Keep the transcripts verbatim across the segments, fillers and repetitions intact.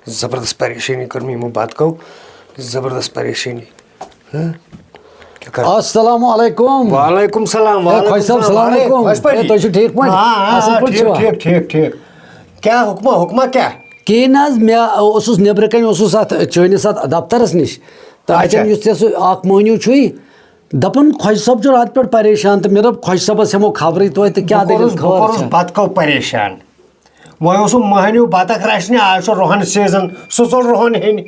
زبردست پریشٲنی کٔر مےٚ یِمو بتہٕ کَو، زبردست پریشٲنی۔ ہہ؟ کیٛاہ کَرٕ؟ السلام علیکم۔ وعلیکم السلام، ہے، وعلیکم خۄش صٲب، السلام۔ السلام ہے، علیکم۔ خۄش پٲٹھی؟ ہے، تُہۍ چھِو ٹھیٖک پٲٹھۍ؟ آ، آ، اَصٕل آ، پٲٹھۍ ٹھیٖک، چھِوا؟ ٹھیٖک، ٹھیٖک، ٹھیٖک۔ کیٛاہ حُکما، حُکما کیٛاہ؟ کِہیٖنۍ نہ حظ، مےٚ اوسُس نیٚبرٕ کَنۍ، اوسُس اَتھ چٲنِس اَتھ دفترَس نِش۔ تہٕ اچھا۔ اَتٮ۪ن یُس ژےٚ سُہ اَکھ مٔہنیوٗ چھُے، دَپان خۄجہِ صٲب چھُ راتہٕ پٮ۪ٹھ پریشان، تہٕ مےٚ دوٚپ خۄجہِ صٲبَس ہٮ۪مو خبرٕے توتہِ، تہٕ کیٛاہ بہٕ دٔلیٖل کوٚرُس، بہٕ خٲر کوٚرُس چھا؟ بَتہٕ کَو پریشان۔ وۄنۍ اوسُم مٔہنیوٗ بَتَکھ رَچھنہِ، آز چھُ رۄہَن سیٖزَن، سُہ ژوٚل رۄہَن ہیٚنہِ۔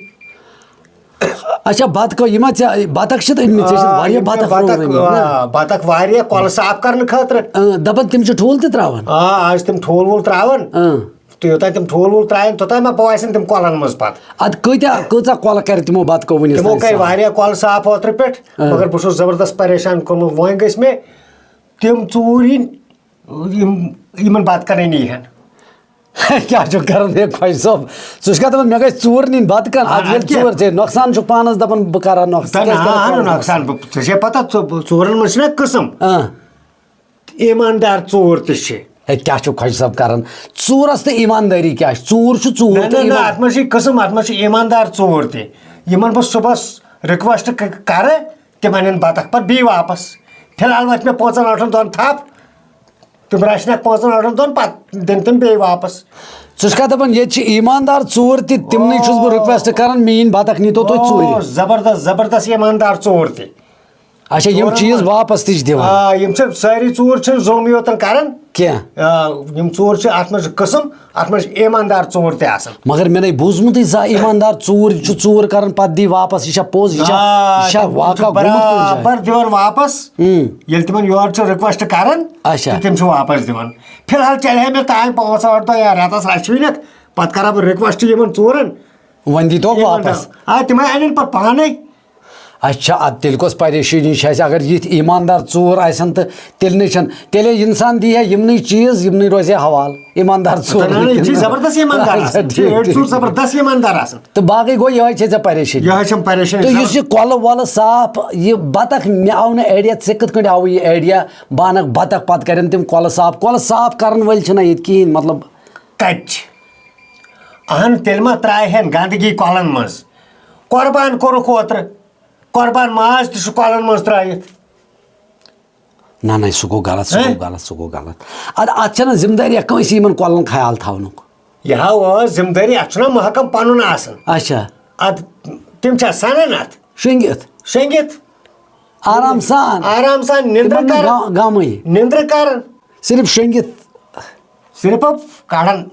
اچھا، بَتہٕ کَو، یِم ہا ژےٚ بَتَکھ چھِتھ أنۍمٕتۍ، ژےٚ چھِتھ آ، واریاہ یِم چھِ بَتَکھ بَتَکھ، روٗنمٕتۍ، نہ؟ آ، بَتَکھ واریاہ کۄلہٕ صاف کَرنہٕ خٲطرٕ۔ اۭں، دَپان تِم چھِ ٹھوٗل تہِ ترٛاوان؟ آ، آز چھِ تِم ٹھوٗل ووٗل ترٛاوان۔ اۭں۔ تہٕ یوٚتام تِم ٹھوٗل ووٗل ترٛاوَن، توٚتام ما پوسَن تِم کۄلَن منٛز پَتہٕ۔ اَدٕ کۭتیٛاہ، کۭژاہ کۄلہٕ کَرِ تِمو بَتہٕ کَو وٕنِس تِمو تام کَرِ صاف؟ واریاہ کۄلہٕ صاف اوترٕ پٮ۪ٹھ، اۭں۔ مگر بہٕ چھُس زبردست پریشان گوٚمُت۔ وۄنۍ گٔژھۍ مےٚ تِم ژوٗر یِنۍ، یِم، یِمَن بَتہٕ کَنَے نِیہِ ہَن۔ کیٛاہ چھُکھ کَران ہے خۄجہِ صٲب؟ ژٕ چھُکھا دَپان مےٚ گژھِ ژوٗر نِنۍ بَتہٕ کَنہٕ؟ اَدٕ آ، ییٚلہِ اَدٕ کیٛاہ؟ ژوٗر ژےٚ نۄقصان چھُکھ پانَس دَپان بہٕ کَرٕ ہا نۄقصان، تہٕ ژٕ کیٛازِ نہ، کَرَکھ اَہَن، پانَس نۄقصان۔ نۄقصان؟ بہٕ، ژےٚ چھےٚ پَتہ، ژٕ، ژوٗرَن منٛز چھِنہ قٕسٕم؟ اۭں۔ ایٖماندار ژوٗر تہِ چھِ۔ ہے، کیٛاہ چھُ خۄجہِ صٲب کران؟ ژوٗرس تہٕ ایٖماندٲری کیٛاہ چھِ؟ ژوٗر چھُ ژوٗر نہ، تہٕ نہ، نہ، ایٖمان-، اَتھ منٛز چھِ قٕسٕم، اَتھ منٛز چھِ ایٖماندار ژوٗر تہِ۔ یِمن بہٕ صُبحس request ک-، کرٕ، تِم اَنن بطخ پتہٕ بیٚیہِ واپس۔ فی الحال وَتھِ مےٚ پانٛژن ٲٹھن دۄہن تھپھ، تِم رچھنکھ پانٛژن ٲٹھن دۄہن، پتہٕ دِن تِم بیٚیہِ واپس۔ ژٕ چھُکھا دَپان، ییٚتہِ چھِ ایٖماندار ژوٗر تہِ، تِمنٕے چھُس بہٕ request کران، میٛٲنۍ بطخ نیٖتو تُہۍ ژوٗرِ۔ او، زبردست، زبردست ایٖماندار ژوٗر تہِ۔ اچھا، یِم ژورَن چیٖز منٛز۔ واپس تہِ چھِ دِوان۔ آ، یِم چھِ سٲری ژوٗر چھِنہٕ ظُلمٕے یوتَن کَران۔ کینٛہہ۔ آ، یِم ژوٗر چھِ، اَتھ منٛز چھِ قٕسٕم، اَتھ منٛز چھِ ایٖماندار ژوٗر تہِ آسان۔ مگر مےٚ نَے بوٗزمُتٕے زانٛہہ ایٖماندار ژوٗر چھُ ژوٗر کَران پَتہٕ دی واپس، یہِ چھا پوٚز؟ یہِ چھا، آ، یہِ چھا تِم چھِ واقعہ گوٚمُت کُنہِ جایہِ؟ برابر دِوان واپس۔ اۭں۔ ییٚلہِ تِمَن یورٕ چھِ request کَران، اچھا۔ تہٕ تِم چھِ واپس دِوان۔ فی الحال چَلہِ ہے مےٚ تام پانٛژھ ٲٹھ دۄہ یا رٮ۪تَس رَچھوٕنٮ۪تھ، پَتہٕ کَرٕ ہا بہٕ request یِمَن ژوٗرَن۔ وۄنۍ دیٖتوکھ یِمَن واپس۔ دَ-، آ، تِم ہے اَنن پَتہٕ پانَے۔ اچھا، اَدٕ تیٚلہِ کۄس پریشٲنی چھِ اَسہِ؟ اگر یِتھۍ ایٖماندار ژوٗر آسن تہٕ تیٚلہِ نَے چھَنہٕ، تیٚلے اِنسان دی ہا یِمنٕے چیٖز، یِمنٕے روزِ ہا حوالہٕ۔ ایٖماندار ژوٗر نہ، نہ، یِم چھِ زبردست ایٖماندار اچھا، آسان۔ یِم چھِ ٹھیٖک، أڑۍ ژوٗر ٹھیٖک۔ زبردست ایٖماندار آسان۔ تہٕ باقٕے گوٚو یِہوٚے چھےٚ ژےٚ پریشٲنی۔ یِہوٚے چھَم پریشٲنی۔ تہٕ یُس یہِ کۄلہٕ وۄلہٕ صاف، یہِ بطخ، مےٚ آو نہٕ idea، ژےٚ کِتھ کٲٹھۍ آوُے یہِ idea؟ بہٕ اَنَکھ بطخ، پَتہٕ کَرن تِم کۄلہٕ صاف۔ کۄلہٕ صاف کَرَن وٲلۍ چھِنہ ییٚتہِ کِہیٖنۍ، مطلب۔ کَتہِ چھِ؟ اہن، تیٚلہِ ما ترٛایہِ ہن گنٛدگی کۄلَن منٛز؟ قۄربان کوٚرُکھ اوترٕ، قۄربان ماز تہِ چھُ کۄلَن منٛز ترٛٲیِتھ۔ نہ، نہ، سُہ گوٚو غلط، سُہ ہیں؟ گوٚو غلط، سُہ گوٚو غلط۔ اَدٕ اَتھ چھَنہ ذمہٕ دٲری کٲنٛسہِ یِمَن کۄلَن خیال تھاونُک؟ یہِ ہا ٲس ذمہٕ دٲری، اَتھ چھُنہ محکم پَنُن آسان۔ اچھا۔ اَدٕ تِم چھا سَنان اَتھ؟ شۄنٛگِتھ۔ شۄنٛگِتھ۔ آرام سان۔ آرام سان نِندرٕ تِمَن نہٕ کَران۔ غ-، غمٕے۔ نِندرٕ کَران۔ صرف شۄنٛگِتھ۔ صرف کَڑان۔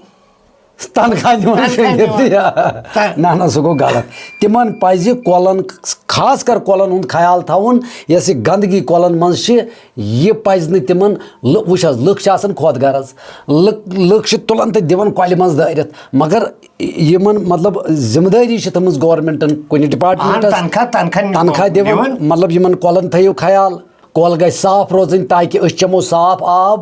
تنخواہ دِوان تنخواہ شۄنٛگِتھ۔ دِوان۔ تہ-، نہ، نہ، سُہ گوٚو غلط۔ تِمن پزِ کۄلن، خاص کر کۄلن ہُنٛد خیال تھاوُن، یۄس یہِ گندگی کۄلن منٛز چھِ، یہِ پزِ نہٕ تِمن۔ لُ-، وٕچھ حظ، لُکھ چھِ آسان خۄد غرض، لُکھ، لُکھ چھِ تُلان تہٕ دِوان کۄلہِ منٛز دٲرِتھ، مگر یِمن، مطلب، ذمہٕ دٲری چھِ تھٲمٕژ گورنمنٹن کُنہِ اہن، ڈپارٹمنٹس، تنخواہ، تنخواہ تنخواہ دِوان، دِوان۔ مطلب، یِمن کۄلن تھٲیِو خیال، کۄل گژھِ صاف روزٕنۍ تاکہِ أسۍ چٮ۪مو صاف آب۔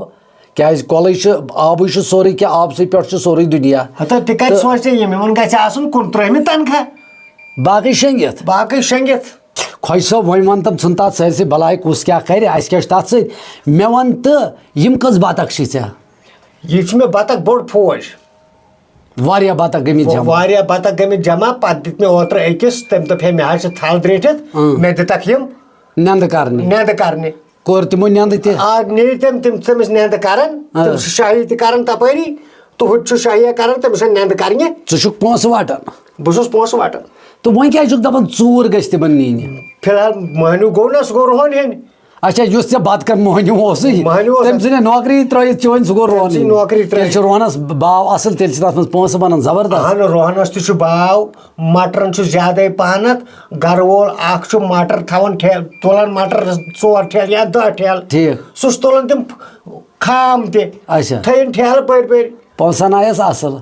کیازِ کۄلٕے چھُ، آبٕے چھُ سورُے کینٛہہ، آبسٕے پٮ۪ٹھ چھُ سورُے دُنیا۔ ہتا تہِ کتہِ تہٕ سونٛچ ژےٚ یِم؟ یِمن گژھِ آسُن کُنترٛہمہِ تنخواہ۔ باقٕے شۄنٛگِتھ۔ باقٕے شۄنٛگِتھ۔ خۄجہِ صٲب، وۄنۍ وَن تہٕ ژھٕن تَتھ سٲرسٕے بَلاے، کُس کیٛاہ کَرِ، اَسہِ کیٛاہ چھُ تَتھ سۭتۍ؟ مےٚ وَن تہٕ، یِم کٔژ بَطَخ چھِ ژےٚ؟ یہِ چھُ مےٚ بَطَخ بوٚڑ فوج۔ واریاہ بَطَخ گٔمٕتۍ جمع۔ واریاہ بَطَخ گٔمٕتۍ جمع، پَتہٕ دِتۍ مےٚ اوترٕ أکِس، تٔمۍ دوٚپ، "ہے، مےٚ حظ چھِ تھَل درٛیٖٹھِتھ، اۭں۔ مےٚ دِتَکھ یِم۔" نٮ۪نٛدٕ کَرنہِ۔ نٮ۪نٛدٕ کَرنہِ۔ کوٚر تِمو نٮ۪نٛدٕ تہِ؟ آ، نیٖرۍ تِم، تِم چھِ تٔمِس نٮ۪نٛدٕ کَران، آ۔ تٔمِس چھِ شٲہی تہِ کَران تَپٲری، تہٕ ہُتہِ چھُ شٲہی کَران، تٔمِس چھےٚ نٮ۪نٛدٕ کَرنہِ۔ ژٕ چھُکھ پونٛسہٕ وَٹان۔ بہٕ چھُس پونٛسہٕ وَٹان۔ تہٕ وۄنۍ کیٛازِ چھُکھ دَپان ژوٗر گژھِ تِمَن نِنہِ؟ فی الحال مٔہنیوٗ گوٚو نہ، سُہ گوٚو رُہَن ہیٚنۍ۔ اچھا، یُس ژےٚ بَتہٕ کَنہٕ مٔہنیوٗ اوسُے، مٔہنیوٗ اوس تٔمۍ اَتھ۔ ژھٕنہِ نوکری ترٛٲیِتھ چٲنۍ، سُہ گوٚو تٔمۍ ژھٕنہِ رُہَنٕے۔ نوکری ترٛٲیِتھ۔ تیٚلہِ چھُ رُہَنَس باو اَصٕل، تیٚلہِ چھِ تَتھ منٛز پونٛسہٕ بَنان زبردست۔ اَہَن، رُہَنَس تہِ چھُ باو۔ مَٹرَن چھُ زیادَے پَہنَتھ، گَرٕ وول اَکھ چھُ مَٹر تھاوان ٹھے-، تُلان مَٹر ژور ٹھیلہٕ یا دَہ ٹھیلہٕ۔ ٹھیٖک۔ سُہ چھُ تُلان تِم خام تہِ۔ اچھا۔ تھٲیِن ٹھیلہٕ بٔرۍ بٔرۍ۔ پونٛسَن آیَس اَصٕل۔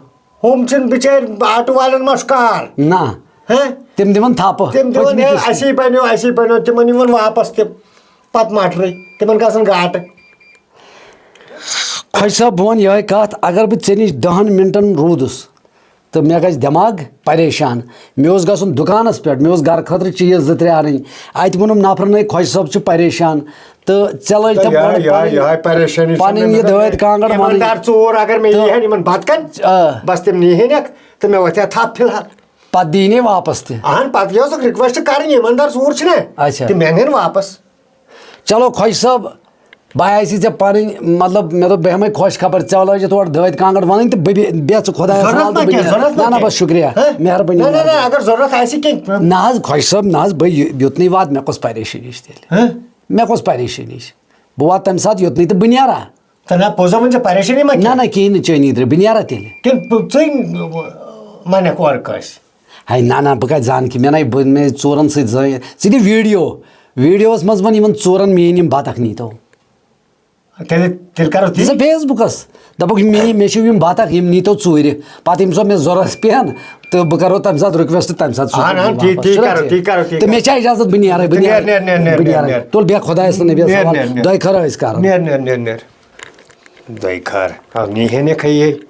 ہُم چھِنہٕ بِچٲرۍ آٹوٗ والٮ۪ن ما چھُ کار؟ نہ۔ ہہ؟ تِم دِوان تھَپہٕ۔ تِم دِوان، پٔتمہِ ہے، قٕسطٕ۔ اَسی بَنیو، اَسی بَنیو، تِمَن یِوان واپَس تہِ پَتہٕ مَٹرٕے، تِمَن گژھان گاٹہٕ۔ خۄجہِ صٲب، بہٕ وَنہٕ یِہوٚے کَتھ، اگر بہٕ ژےٚ نِش دَہَن مِنٹَن روٗدُس، تہٕ مےٚ گژھِ دٮ۪ماغ پریشان۔ مےٚ اوس گژھُن دُکانَس پٮ۪ٹھ، مےٚ اوس گرٕ خٲطرٕ چیٖز زٕ ترٛےٚ اَنٕنۍ۔ اَتہِ ووٚنُم نفرَن، "ہے، خۄجہِ صٲب چھُ پریشان۔" تہٕ ژےٚ لٲج تہٕ تٔمۍ یِہوٚے، گۄڈٕ یِہوٚے، پَنٕنۍ، یِہوٚے پریشٲنی چھِ پَنٕنۍ مےٚ یہِ گژھان۔ دٲدۍ کانٛگٕر وَنٕنۍ۔ ایٖماندار ژوٗر اگر مےٚ تہٕ یی ہن یِمَن بَتہٕ کَن، آ۔ بَس تِم نی ہنٮ۪کھ۔ تہٕ مےٚ وۄتھِ ہا تھپھ فی الحال۔ پتہٕ دِیہِ نے واپس تہِ۔ اہن، پتہٕ یہِ اوس اکھ request کرٕنۍ، ایٖماندار ژوٗر چھِنہ؟ اچھا۔ تہٕ مےٚ نِن واپس۔ چلو خۄش صٲب، بہٕ آسی ژےٚ پنٕنۍ، مطلب، مےٚ دوٚپ بہٕ ہٮ۪مے خۄش خبر، ژےٚ لٲجِتھ اورٕ دٲدۍ کانٛگٕر ونٕنۍ تہٕ بہٕ بے-، بیٚہہ ژٕ خۄدایس ضروٗرت حوالہٕ ما تہٕ بہٕ کینٛہہ، نیرٕ۔ ضروٗرت ما نہ نہ، کینٛہہ۔ بس شُکریہ، ہہ؟ مہربٲنی، نہ نہ نہ، مہربٲنی۔ اگر ضروٗرت آسہِ کینٛہہ۔ نہ حظ خۄش صٲب، نہ حظ، بہٕ یہِ-، یُتنٕے واتہٕ مےٚ کۄس پریشٲنی چھِ تیٚلہِ؟ ہہ؟ مےٚ کۄس پریشٲنی چھِ؟ بہٕ واتہٕ تمہِ ساتہٕ یُتنٕے تہٕ بہٕ نیرا۔ تہٕ نہ، پوٚز وَن ژےٚ پریشٲنی ما نہ کینٛہہ؟ نہ، کِہیٖنۍ نہٕ چٲنی درِ، بہٕ نیرا تیٚلہِ۔ کِنہٕ ژٕے ما نِکھ اورٕ کٲنٛسہِ؟ ہے نہ نہ، بہٕ کتہِ زانہٕ کہِ مےٚ نَے، بہٕ مےٚ ژورن سۭتۍ زٲنۍ۔ ژٕ دِ ویٖڈیو، ویٖڈیوس منٛز وَن یِمن ژورن میٲنۍ یِم بطخ نیٖتو۔ تیٚلہِ تیٚلہِ کرو تی۔ ژٕ فیس بُکس دَپُکھ، مے مےٚ چھِ یِم بطخ، یِم نیٖتو ژوٗرِ۔ پتہٕ ییٚمہِ ساتہٕ مےٚ ضوٚرتھ پیٚن تہٕ بہٕ کرو تمہِ ساتہٕ request، تمہِ ساتہٕ سوزو اہن، بہٕ اہن، تی- واپس۔ تی چھُنہ کرو، ٹھیٖک؟ تی کرو، تی تہٕ مےٚ کرو۔ چھےٚ اجازت، بہٕ نیرے، بہٕ نیر، نیرے۔ نیر، نیر، نیر، بہٕ نیر، نیرے۔ نیر۔ تُل بیٚہہ خۄدایس تہٕ نبیَس نیر، حوالہٕ۔ نیر، نیر۔ دۄیہِ خٲر ٲسۍ کران۔ نیر، نیر، نیر، نیر۔ دۄیہِ خٲر۔ آ، نی ہے نے کھیے۔